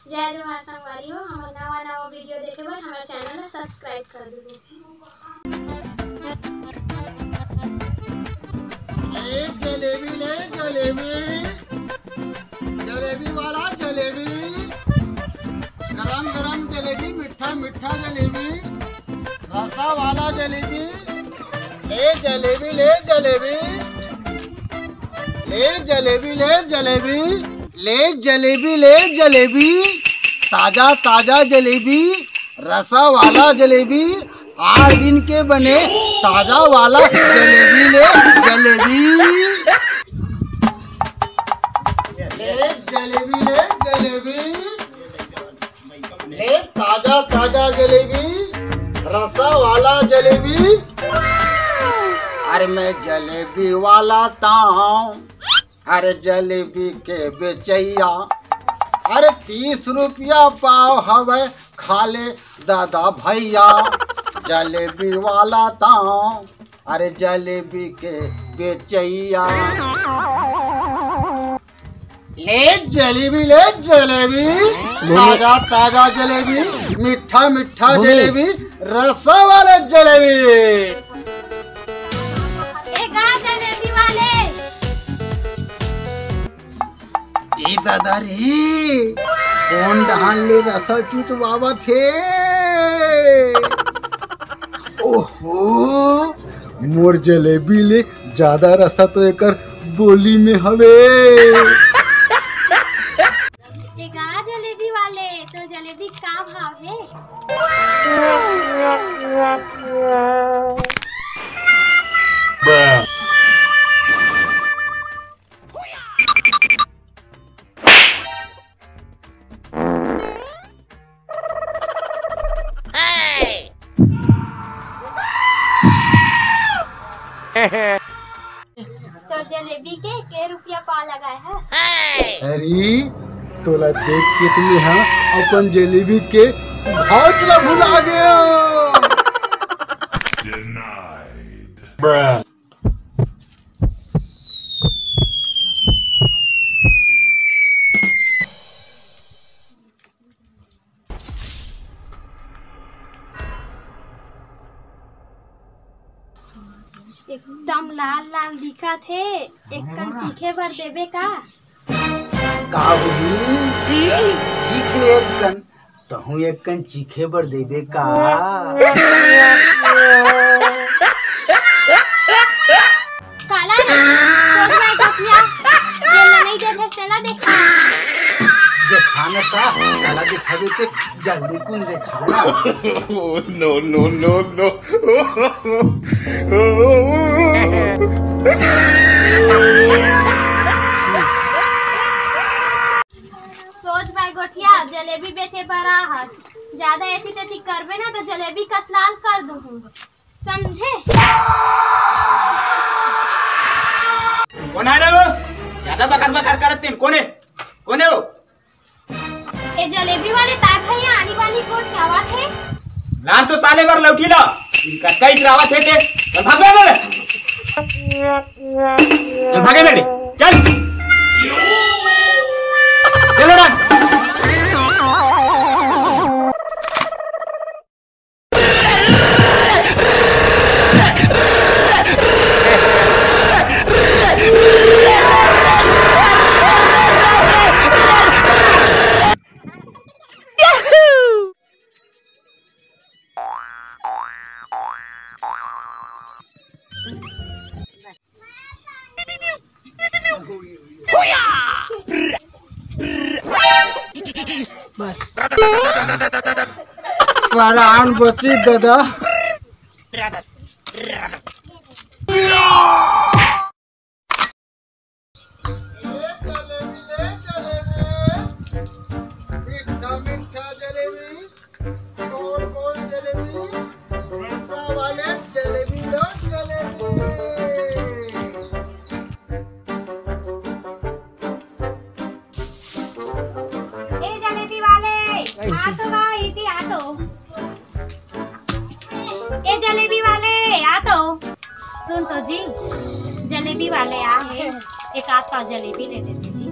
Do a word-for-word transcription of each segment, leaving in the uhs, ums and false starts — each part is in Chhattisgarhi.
जय जोहार संगवारी हो, हमर नवा नवा video देखे बर हमर channel ला subscribe कर देबो। ले जलेबी, ले जलेबी, जलेबी वाला जलेबी, गरम गरम जलेबी, मीठा मीठा जलेबी, रसा वाला जलेबी, ले जलेबी, ले जलेबी, ले जलेबी, ले जलेबी, ले जलेबी, ले जलेबी, ताजा ताजा जलेबी, रसा वाला जलेबी, आठ दिन के बने ताजा वाला जलेबी, ले जलेबी, ले जलेबी, ले जलेबी, ले ताजा ताजा जलेबी, रसा वाला जलेबी। अरे मैं जलेबी वाला ताऊं, अरे जलेबी के बेचैया, अरे तीस रुपया पाव हवे, खा ले दादा भैया, जलेबी वाला ताऊं, अरे जलेबी के बेचैया। ले जलेबी, ले जलेबी, ताजा ताजा जलेबी, मीठा मीठा जलेबी, रसा वाला जलेबी। ए गा जलेबी वाले। ए दादा रे, कोन डाहन ले रसा चुचवावत हे? ओहो, मोर जलेबी ले ज्यादा रसा तो एकर बोली में हवे। ए गा जलेबी वाले, तोर जलेबी का भाव हे? तोर जलेबी के के रुपया पाव लगाए हे? अरे, तोला देख के तो मैं हा अपन जलेबी के भाव ला भुला गया। एकदम लाल लाल दिखत हे, एक कन चीखे बर देबे का? का होही? चीख ले एक कन, तहूँ एक कन चीखे बर देबे का? काला रे, सोच भाई कपिया, जेन ला नइ देत हस, तेला देखा। देखा न ता, काला देखाबे ते जल्दी कुन देखा ना। No, no, no, no। सोच भाई गोठिया, जलेबी बेचे बर आ हस। ज्यादा एती तेती करबे ना त जलेबी कस लाल कर दूहूं। समझे? कोन आय रे वो? ज्यादा बकर बकर करत तेन। कोन हे? कोन हे वो? ए जलेबी वाले, ताय भैया आनी बानी गोठियावत हे। लान तो साले बर लौठी ला। इनका कई गिरावत हे ते। चल भाग बे। चल भागे बेटे। चल। चलो ना। बस। परान बची दादा। मीठा मीठा जलेबी, गोल गोल जलेबी, रसा वाले जलेबी लो जलेबी। ए जलेबी वाले, आ तो गा, इती आ तो। ए जलेबी वाले, आ तो। सुन तो जी, जलेबी वाले आ हे, एक आध पाव जलेबी ले लेते जी।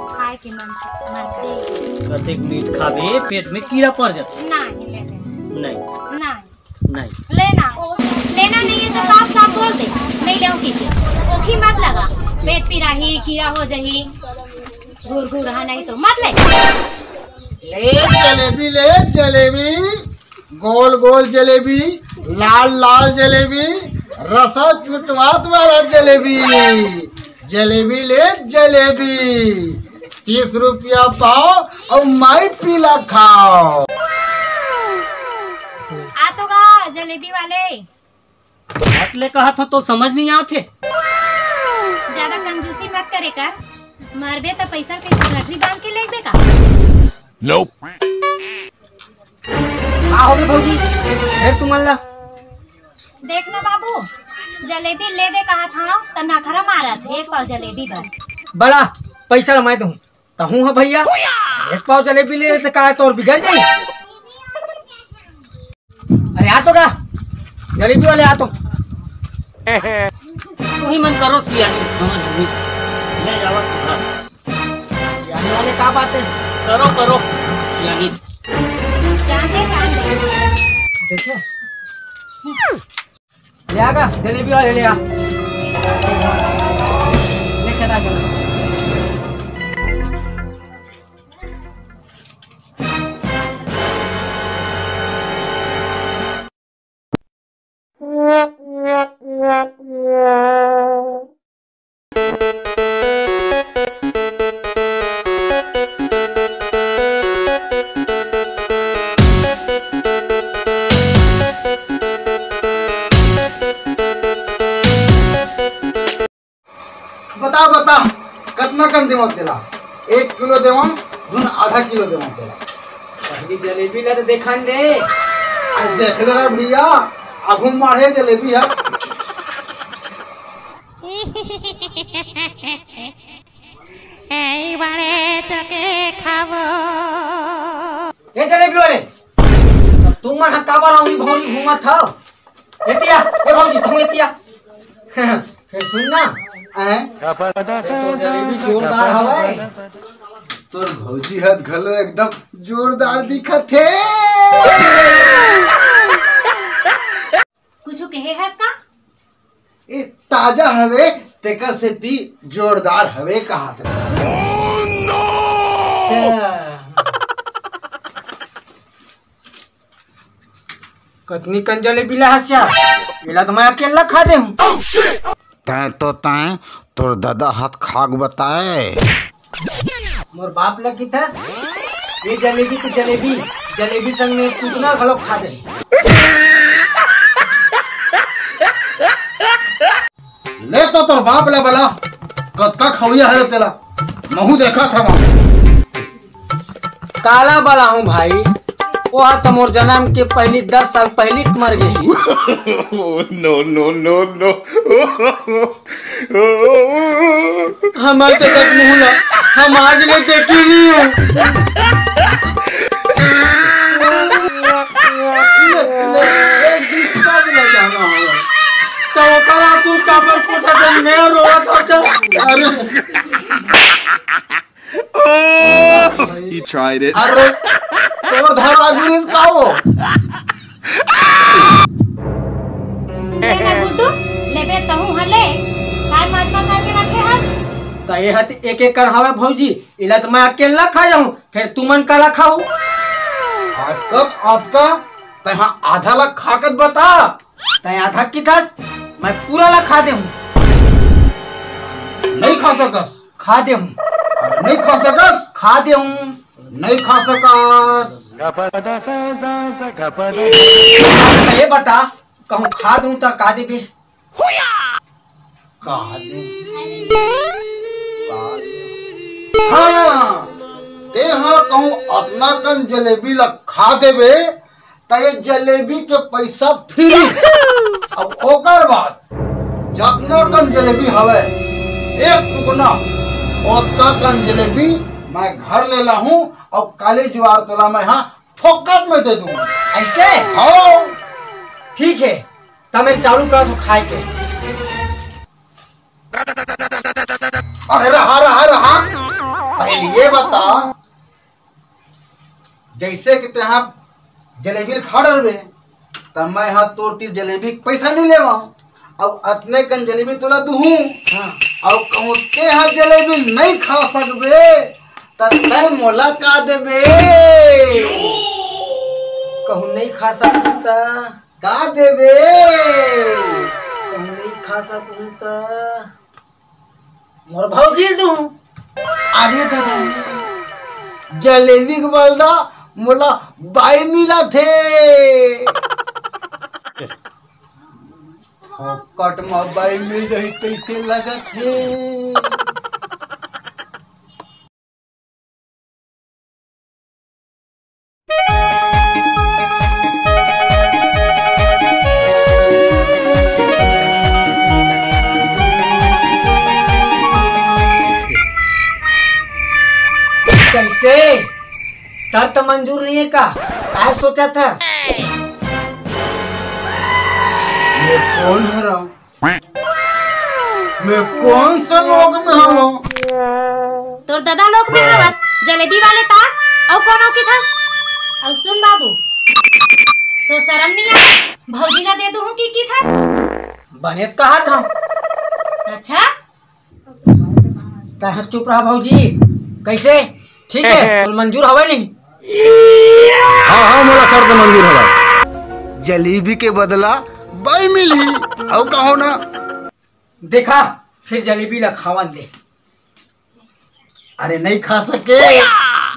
हाँ, के मन से, मन करे। कतेक मीठ खाबे, पेट में कीड़ा पड़ जाथे। नहीं, नहीं, नहीं। नहीं। नहीं। लेना, लेना नहीं है तो साफ साफ बोल दे, नहीं लेहूं कहिके। ओखी मत लगा, पेट पिराही, कीड़ा हो जाही, गुरगुरहा नहीं तो मत ले। ले जलेबी, ले जलेबी, गोल गोल जलेबी, लाल लाल जलेबी, रसा चुटवात वाला जलेबी। जलेबी ले जलेबी, तीस रुपया पाव अउ माई पीला खाव। आ तो गा जलेबी वाले। मत ले कहा था तो समझ नहीं आथे। ज्यादा कंजूसी मत करे कर, मरबे त पैसा के गठरी बांध के लेबे का? Nope। का होगे भौजी, फेर तुमन ला? देख ना बाबू, जलेबी ले दे कहा था, त नखरा मारत हे एक पाव जलेबी बर। बड़ा पैसा ला मैं दूं, तहूं ह भैया, एक पाव जलेबी ले ले, त का तोर बिगड़ जाई? अरे आ तो का, जलेबी वाले आ तो। तू ही मन करो सियानी, समझ नहीं। ले जावा तू घर। सियानी वाले का बात है? करो, करो, सियानी। जान दे, जान दे। देखे? ले आ गा, जलेबी वाले ले आ। ले चला, चला। बता, बता, कतना कन देवं तेला? एक किलो देवं, धुन आधा किलो देवं तेला। पहली जलेबी ला तो देखान दे। अरे देख ले रे भैया, आगू माढ़े जलेबी है। ए बड़े तोके खाबो। ए जलेबी वाले, तब तुमन ह काबर अउरी भौरी घूमत हव? एतिया, ए भौजी, तुम एतिया। फिर सुन ना। हैं? ये तो जलेबी जोरदार हवय। तोर भौजी हत घलो एकदम जोरदार दिखत हे। कुछु कहे हस का? ए ताजा हवे, तेकर सेती जोरदार हवे कहात हे। अच्छा। कतनी कन जलेबी ला हस यार, एला तो मैं अकेल्ला खा दे हूँ। तैं तो तैं, तोर ददा हाथ खाक बताए। मोर बाप ला किथस, ये जलेबी तो जलेबी, जलेबी संग में कुटना घलो खा दे। ले तो तोर बाप ला बला, कतका खवैया हरे तेला, महू देखा था वहाँ। काला बला हूँ भाई, वो हा तो मोर जन्म के पहली दस साल पहली मर गई। No, no, no, no। हमारे तो तक मुँह ला, हम आज ले देखी नहीं है। ले, ले, एक दिन का भी ना जाना होगा। तो ओकरा तू काबर पूछा था, मैं रोवत होता। अरे। He tried it। अरे, तोर धरवा गिरिस का वो? लेना गुड्डू, लेबे तहूँ हले, काय माजमा करके रखे हस? त ये हत एक एकड़ हवे भौजी, इला त मैं अकेला खा जाऊँ, फिर तुमन काला खाऊ? अतका, अतका, तैं हा आधा ला खाकत बता। तैं आधा किथस, मैं पूरा ला खा देहूँ। नहीं खा सकस। खा देहूँ। अरे नहीं खा सकस। खा देहूँ। नहीं खा सकस। अच्छा, ये बता, कहूँ खा दूँ त का देबे? का दे? का दे? हाँ, तें हा कहूँ अतना कन जलेबी ला खा देबे, त ये जलेबी के पैसा फ्री। अब ओकर बाद जतना कन जलेबी हवे, एक टुकना, ओतका कन जलेबी मैं घर ले लाहूँ अउ काली जुआर तोला मैं हा फोकट में दे दूँ। ऐसे? हाँ। ठीक है, त मैं चालू करत हूँ खाए के। अरे रहा, रहा, रहा। पहले ये बता, जैसे कि तेहा जलेबी ल खा डरबे, त मैं हा तोर तीर जलेबी के पैसा नहीं लेवा, अउ अतने कन जलेबी तोला दुहूं। हाँ। अउ कहूं तेहा जलेबी नहीं खा सकबे, त तै मोला का देबे? कहूं नहीं खा सकूं त? का देबे? कहूं नहीं खा सकूं त मोर भौजी ल दूं। अरे दादा रे, जलेबी के बदला मोला बाई मिलत हे। फोकट म बाई मिल जाही तइसे लगत हे। कैसे? शर्त मंजूर नहीं है का? काय सोचा था? ये कौन हरा? मैं कौन से लोक में हूँ? तोर ददा लोक में हवस, जलेबी वाले तास, अउ कोनो की थस? अउ सुन बाबू, तो शरम नहीं आए, भौजी ला दे दूँ की, की थस? बने त कहा था। अच्छा? तैं चुप रहा भौजी, कैसे? ठीक है, मंजूर हवे नहीं? हाँ, हाँ, मोला शर्त मंजूर हवय। जलेबी के बदला बाई मिलही, अउ कहो ना। देखा, फिर जलेबी ला खावन दे। अरे, नहीं खा सके,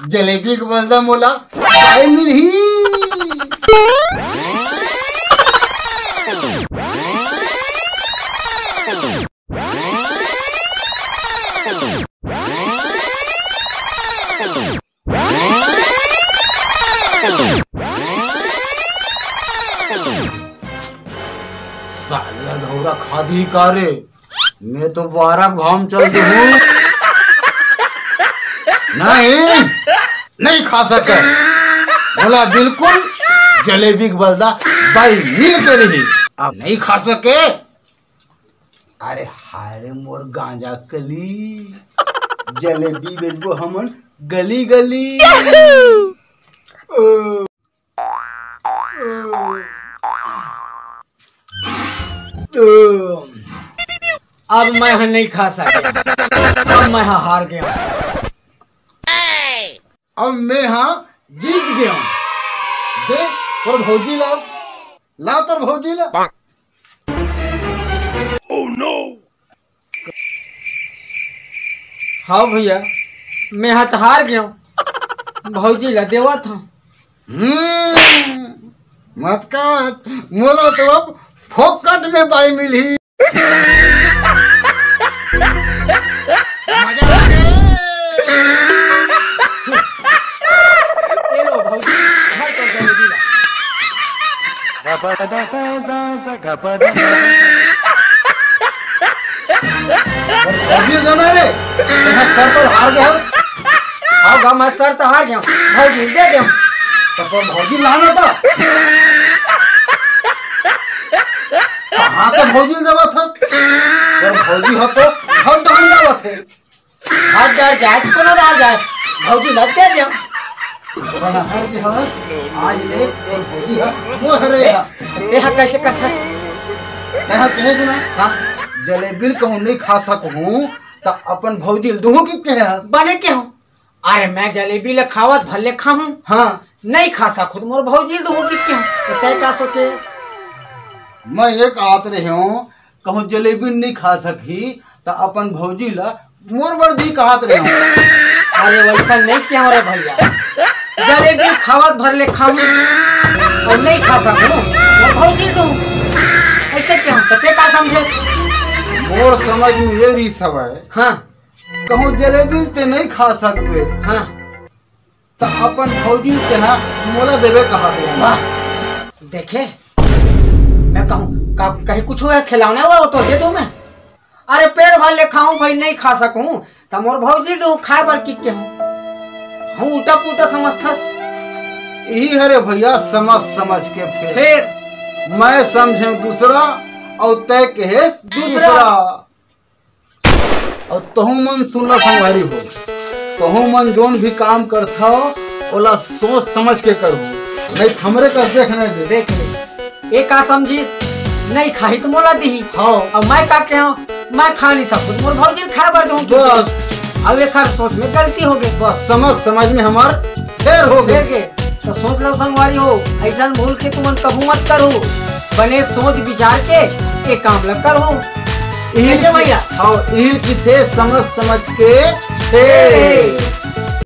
जलेबी के बदला मोला बाई मिलही। साला घौरा खा दी का रे? मैं तो बारह भाव में चल दे हूँ। नहीं, नहीं खा सके। बोला बिल्कुल, जलेबी के बदला बाई मिल के रही। अब नहीं खा सके। अरे हाय रे मोर गांजा कली, जलेबी बेचबो हमन गली गली। ओ, ओ, ओ, अब मैं ह नहीं खा सके, अब मैं ह हार गया। अब मैं हा जीत गया। दे तोर भौजी ला, ला तोर भौजी ला। Oh no! हाँ भैया, मैं हा त हार गया, भौजी ला देवत हूँ। हम्म, मत काट, मोला तो अब फोकट में बाई मिलही। मजा आ गया। ये लो भौजी, घर पर जाने दी ना। और अभी जाना रे, यहाँ सर पर हार गया। हाँ गा, मैं सर तो हार गया, भौजी दे दे। तो तोर भौजी लाना था। कहाँ तो भौजी ल देवत हस? तोर भौजी ह तो घर डहर जावत हे। घर डहर जाए, कोनो डहर जाए, भौजी ल दे दे। तोर हार के हवस, आज ले तोर भौजी ह मोर हरे ह। तेहा कैसे कर सकत? तेहा कहे सुना? हाँ। जलेबी ल कहूँ नहीं खा सकहूँ, त अपन भौजी ल दूहूँ कि कहे हस? बने के हूँ। अरे मैं जलेबी ल खावत भर ले खाहूँ। हाँ। नहीं खा सकहूँ त मोर भौजी ल दूहूँ कि कहे हूँ। त तै का सोचेस? मैं ये कहत रहे हूँ, कहूँ जलेबी नहीं खा सकही, त अपन भौजी ल मोर बर दी कहत रहे हूँ। अरे वैसा नहीं कहे हूँ रे भैया, जलेबी खावत भर ले खाहूँ अउ नहीं खा सकहूँ, मोर भौजी ल दूहूँ, ऐसे कहे हूँ, त तै का समझेस? मोर समझ में ये रहिस हवय। हाँ। कहूँ जलेबी ते नहीं खा सकबे। हाँ। त अपन भौजी तेहा मोला देबे कहत हे। वाह, देखे, मैं कहूँ, का, कहीं कुछ हुआ, खिलौना हुआ, वो तो दे दूँ मैं। अरे पेट भर ले खाहूँ भाई, नहीं खा सकहूँ, त मोर भौजी ल दूहूँ खाए बर कि कहे हूँ। हम उल्टा पुल्टा समझथस। यही हरे भैया, समझ समझ के फेर। फेर? मैं समझे दूसरा अउ तै कहेस दूसरा। दूसरा। अउ तहूँ मन सुन ला संगवारी हो, कहूँ मन जोन भी काम करथव, ओला सोच समझ के करहू, नहीं तो हमरे कस देख नहीं दे। देख ले, ए का समझिस? नहीं खाही तो मोला दिही। हाँ। अब मैं का कहूँ, मैं खा नहीं सकूँ, मोर भौजी ल खाए बर दूँ। बस। अब एकर सोच में गलती हो गई। बस समझ समझ में हमार फेर हो गए। देख के, तो सोच लो संगवारी हो, ऐसा भूल के तुमन कभू मत करो। बने सोच विचार के ये काम ल करो। इहिल कैसे भैया? हाँ, इहिल की थे समझ समझ के थे।